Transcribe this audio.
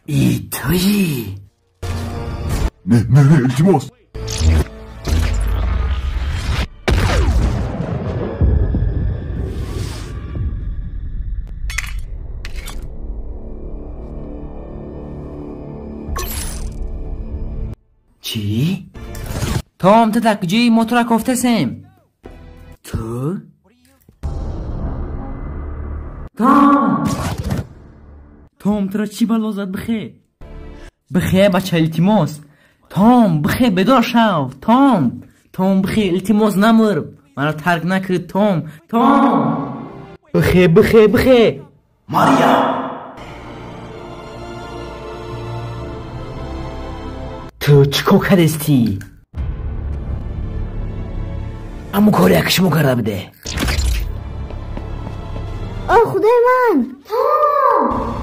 И туи? Не, не, не, илтимос. Чӣ? Том, ту дар куҷои? Мо тура кофтасем. Ту? Том! Том, тура чӣ бало зад? Бихе. Бихе, бача, илтимос. Том, бихе, бедор шав. Том! Том, бихе, илтимос, намур. Маро тарк накӣ, Том. Том! Бихе, бихе, бихе. Мария! Ту чӣ кор кардестӣ? Аммо коре як шумо карда буде. О, худои ман! Том!